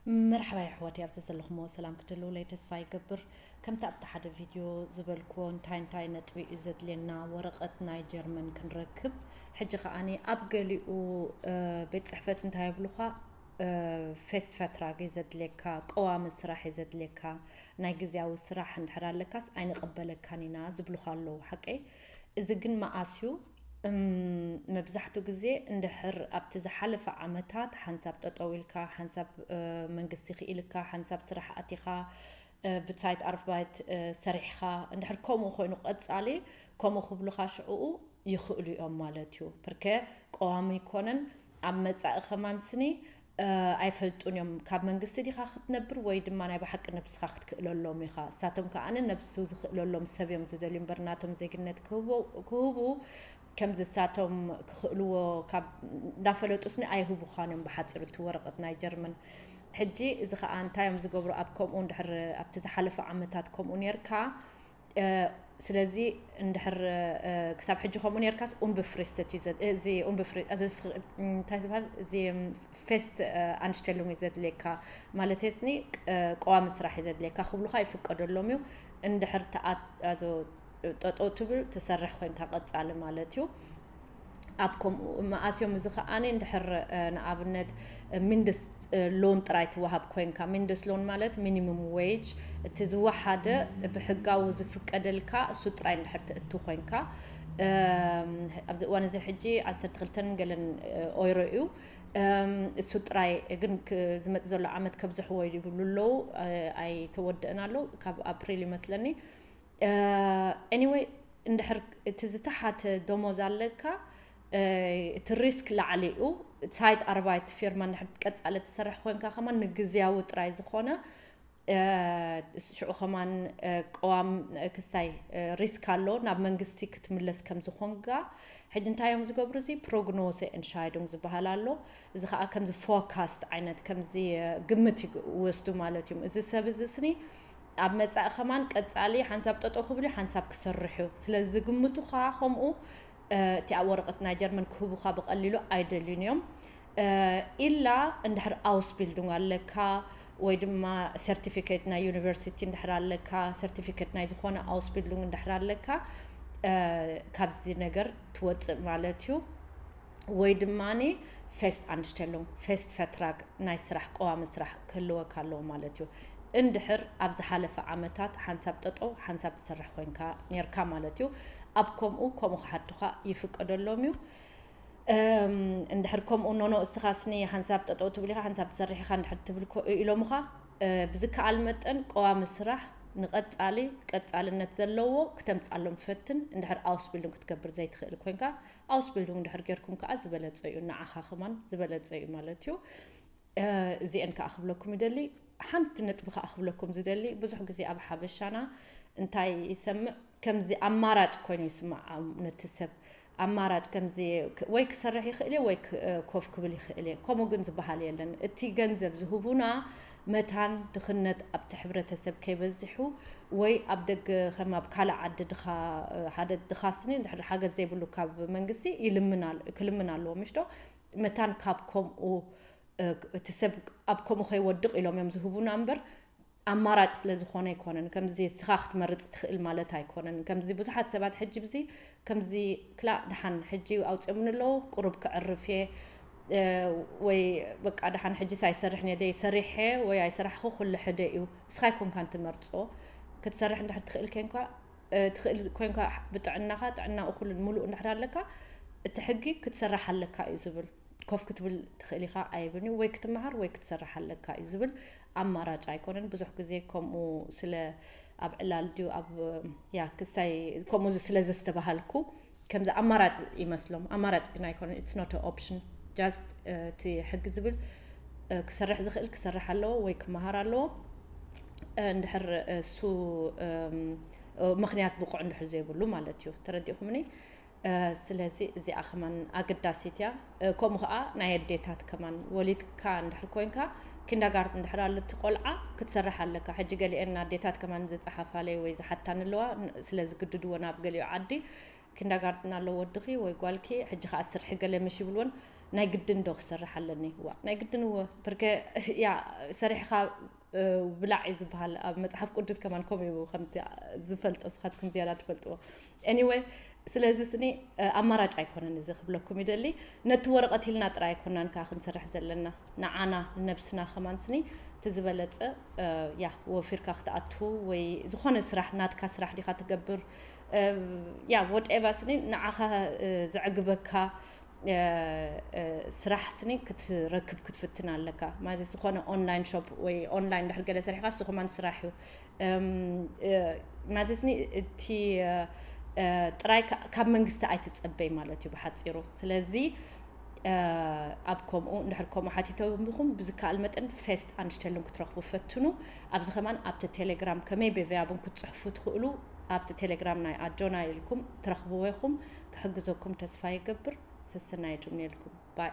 መርሓባ ኣሕዋት፣ ኣብዚ ዘለኹሞ ሰላም ክትህልውለይ ተስፋ ይገብር። ከምቲ ኣብቲ ሓደ ቪድዮ ዝበልክዎ፣ እንታይ እንታይ ነጥቢ እዩ ዘድልየና ወረቐት ናይ ጀርመን ክንረክብ? ሕጂ ከኣኒ ኣብ ገሊኡ ቤት ጽሕፈት እንታይ ይብሉኻ? ፌስት ፈትራግ እዩ ዘድልየካ፣ ቀዋሚ ስራሕ እዩ ዘድልየካ፣ ናይ ግዜያዊ ስራሕ እንድሕር ኣለካስ ኣይንቕበለካን ኢና ዝብሉኻ ኣለዉ። ሓቀይ? እዚ ግን መኣስ እዩ? መብዛሕትኡ ግዜ እንድሕር ኣብቲ ዝሓለፈ ዓመታት ሓንሳብ ጠጠው ኢልካ፣ ሓንሳብ መንግስቲ ክኢልካ፣ ሓንሳብ ስራሕ ኣቲኻ፣ ብሳይት ኣርባይት ሰሪሕኻ፣ እንድሕር ከምኡ ኮይኑ ቀጻሊ ከምኡ ክብሉኻ ሽዕኡ ይኽእሉ እዮም ማለት እዩ። ብርከ ቀዋሚ ይኮነን ኣብ መጻኢ ከማን ስኒ ኣይፈልጡን እዮም። ካብ መንግስቲ ዲኻ ክትነብር ወይ ድማ ናይ ብሓቂ ነብስኻ ክትክእለሎም ኢኻ። እሳቶም ከኣ ነብሱ ዝኽእለሎም ሰብ እዮም ዝደልዩ እምበር ናቶም ዜግነት ክህቡ ከምዚ እሳቶም ክኽእልዎ ካብ እንዳፈለጡ ስኒ ኣይህቡኻን እዮም። ብሓፂሩ እቲ ወረቐት ናይ ጀርመን ሕጂ እዚ ከዓ እንታይ እዮም ዝገብሩ? ኣብ ከምኡ እንድሕር ኣብቲ ዝሓለፈ ዓመታት ከምኡ ነርካ ስለዚ እንድሕር ክሳብ ሕጂ ከምኡ ነርካስ ኡንብፍሪስትት እዩ እዚ እንታይ ዝበሃል እዚ ፌስት ኣንሽተሉንግ እዩ ዘድልየካ ማለት ስኒ ቀዋሚ ስራሕ እዩ ዘድልየካ ክብሉካ ይፍቀደሎም እዩ። እንድሕር ተኣዞ ጠጠው ትብል ትሰርሕ ኮይንካ ቀጻሊ ማለት እዩ። ኣብ ከምኡ መኣስዮም እዚ ከኣኒ እንድሕር ንኣብነት ሚንደስ ሎን ጥራይ ትወሃብ ኮይንካ፣ ሚንደስ ሎን ማለት ሚኒሙም ዌጅ፣ እቲ ዝወሓደ ብሕጋዊ ዝፍቀደልካ እሱ ጥራይ እንድሕር ትእቱ ኮይንካ ኣብዚ እዋን እዚ ሕጂ ዓሰርተ ክልተን ገለን ኦይሮ እዩ። እሱ ጥራይ ግን ዝመፅ ዘሎ ዓመት ከብዝሕዎ ይብሉ ኣለዉ። ኣይተወደእን ኣሎ ካብ ኣፕሪል ይመስለኒ። ኤኒወይ እንድሕር እቲ ዝተሓተ ደሞዝ ኣለካ እቲ ሪስክ ላዕሊ እዩ። ሳይት ኣርባይት ፊርማ እንድሕር ቀጻለ ትሰርሕ ኮይንካ ከማን ንግዝያዊ ጥራይ ዝኾነ ሽዑ ከማን ቀዋም ክስታይ ሪስክ ኣሎ ናብ መንግስቲ ክትምለስ ከም ዝኾንካ። ሕጂ እንታይ እዮም ዝገብሩ? እዚ ፕሮግኖሰ ኤንሻይዱንግ ዝበሃል ኣሎ። እዚ ከዓ ከምዚ ፎካስት ዓይነት ከምዚ ግምት ይወስዱ ማለት እዮም። እዚ ሰብ እዚ ስኒ ኣብ መጻኢ ከማን ቀጻሊ ሓንሳብ ጠጠው ክብል እዩ፣ ሓንሳብ ክሰርሕ እዩ። ስለዚ ዝግምቱ ከዓ ከምኡ እቲ ኣብ ወረቐት ናይ ጀርመን ክህቡኻ ብቐሊሉ ኣይደልዩን እዮም። ኢላ እንድሕር ኣውስቢልዱንግ ኣለካ ወይ ድማ ሰርቲፊኬት ናይ ዩኒቨርሲቲ እንድሕር ኣለካ፣ ሰርቲፊኬት ናይ ዝኾነ ኣውስቢልዱንግ እንድሕር ኣለካ ካብዚ ነገር ትወፅእ ማለት እዩ። ወይ ድማ ፌስት ኣንሽተሉንግ፣ ፌስት ፈትራግ ናይ ስራሕ ቀዋሚ ስራሕ ክህልወካ ኣለዎ ማለት እዩ። እንድሕር ኣብ ዝሓለፈ ዓመታት ሓንሳብ ጠጠው ሓንሳብ ትሰርሕ ኮይንካ ነርካ ማለት እዩ። ኣብ ከምኡ ከምኡ ክሓቱኻ ይፍቀደሎም እዩ። እንድሕር ከምኡ ኖኖ እስኻ ስኒ ሓንሳብ ጠጠው ትብል ኢኻ ሓንሳብ ትሰርሕ ኢኻ እንድሕር ትብል ኢሎምኻ ብዝከኣል መጠን ቀዋሚ ስራሕ ንቐጻሊ ቀጻልነት ዘለዎ ክተምጻሎም ፈትን። እንድሕር ኣውስቢልዱንግ ክትገብር ዘይትኽእል ኮይንካ ኣውስቢልዱንግ እንድሕር ጌርኩም ከዓ ዝበለጸ እዩ፣ ንዓኻ ከማን ዝበለጸ እዩ ማለት እዩ። እዚአን ከዓ ክብለኩም ይደሊ። ሓንቲ ነጥቢ ከዓ ክብለኩም ዝደሊ፣ ብዙሕ ግዜ ኣብ ሓበሻና እንታይ ይሰምዕ፣ ከምዚ ኣማራጭ ኮይኑ ይስምዓ ነቲ ሰብ። ኣማራጭ ከምዚ ወይ ክሰርሕ ይኽእል እየ ወይ ኮፍ ክብል ይኽእል እየ፣ ከምኡ ግን ዝበሃል የለን። እቲ ገንዘብ ዝህቡና መታን ድኽነት ኣብቲ ሕብረተሰብ ከይበዝሑ ወይ ኣብ ደገ ከም ኣብ ካልእ ዓዲ ድኻ ሓደ ድኻ ስኒ እንድሕር ሓገዝ ዘይብሉ ካብ መንግስቲ ይልምን ኣሎ፣ ክልምን ኣለዎ ምሽዶ? መታን ካብ ከምኡ እቲ ሰብ ኣብ ከምኡ ከይወድቕ ኢሎም እዮም ዝህቡና እምበር ኣማራጭ ስለ ዝኾነ ኣይኮነን። ከምዚ ስኻ ክትመርጽ ትኽእል ማለት ኣይኮነን። ከምዚ ብዙሓት ሰባት ሕጂ ብዚ ከምዚ ክላእ ደሓን ሕጂ ኣውፅኦምኒ ኣለዉ፣ ቁሩብ ክዕርፍ እየ ወይ በቃ ደሓን ሕጂ ሳይሰርሕ ነደ ሰሪሐ ወይ ኣይሰራሕኹ ኩሉ ሕደ እዩ። እስኻ ኣይኮንካን ትመርጾ። ክትሰርሕ እንድሕር ትኽእል ኮንካ ትኽእል ኮንካ ብጥዕናኻ ጥዕና እኹልን ሙሉእ እንድሕር ኣለካ እቲ ሕጊ ክትሰርሕ ኣለካ እዩ ዝብል። ኮፍ ክትብል ትኽእል ኢኻ ኣይብልኒ ወይ ክትመሃር ወይ ክትሰርሕ ኣለካ እዩ ዝብል። ኣማራጭ ኣይኮነን። ብዙሕ ግዜ ከምኡ ስለ ኣብ ዕላል ድዩ ኣብ ያ ክስታይ ከምኡ ስለ ዘስተባሃልኩ ከምዚ ኣማራጭ ይመስሎም። ኣማራጭ ግን ኣይኮነን። It's not an option። Just እቲ ሕጊ ዝብል ክሰርሕ ዝኽእል ክሰርሕ ኣለዎ ወይ ክመሃር ኣለዎ። እንድሕር እሱ ምኽንያት ብቑዕ እንድሕር ዘይብሉ ማለት እዩ። ተረዲእኹምኒ? ስለዚ እዚኣ ከማን ኣገዳሲት እያ። ከምኡ ከዓ ናይ ኣዴታት ከማን ወሊድካ እንድሕር ኮይንካ ኪንዳጋርት እንድሕር ኣሎ እቲ ቆልዓ ክትሰርሕ ኣለካ። ሕጂ ገሊአን ኣዴታት ከማን ዝፀሓፋለይ ወይ ዝሓታን ኣለዋ ስለ ዝግድድዎ ናብ ገሊኡ ዓዲ ኪንዳጋርትን ኣሎ ወድኺ ወይ ጓልኪ ሕጂ ከዓ ስርሒ ገለ ምሽ ይብልወን። ናይ ግድን ዶ ክሰርሕ ኣለኒ? ዋ ናይ ግድን እዎ ብርከ ያ ሰሪሕኻ ብላዕ እዩ ዝበሃል። ኣብ መፅሓፍ ቅዱስ ከማን ከምኡ እዩ ከምቲ ዝፈልጦ ስኻትኩም ዝያዳ ትፈልጥዎ። Anyway ስለዚ ስኒ ኣማራጭ ኣይኮነን እዚ ክብለኩም ይደሊ። ነቲ ወረቐት ኢልና ጥራይ ኣይኮናን ከዓ ክንሰርሕ ዘለና፣ ንዓና ንነብስና ከማን ስኒ እቲ ዝበለፀ ያ ወፊርካ ክትኣትዉ ወይ ዝኾነ ስራሕ ናትካ ስራሕ ዲኻ ትገብር ያ whatever ስኒ ንዓኻ ዘዕግበካ ስራሕ ስኒ ክትረክብ ክትፍትን ኣለካ። ማለት ዝኾነ online shop ወይ online ድሕር ገለ ሰሪሕካ እሱ ከማን ስራሕ እዩ። ማለት ስኒ እቲ ጥራይ ካብ መንግስቲ ኣይትፀበይ ማለት እዩ ብሓፂሩ። ስለዚ ኣብ ከምኡ እንድሕር ከምኡ ሓቲቶምኹም ብዝከኣል መጠን first hand ሸልም ክትረኽቡ ፈትኑ። ኣብዚ ከማን ኣብቲ ቴሌግራም ከመይ ብቪያብን ክትፅሕፉ ትኽእሉ ኣብቲ ቴሌግራም ናይ ኣጆና ኢልኩም ትረኽብዎ ኢኹም። ክሕግዘኩም ተስፋ ይገብር። ሰሰናይ ጅምኔልኩም ባይ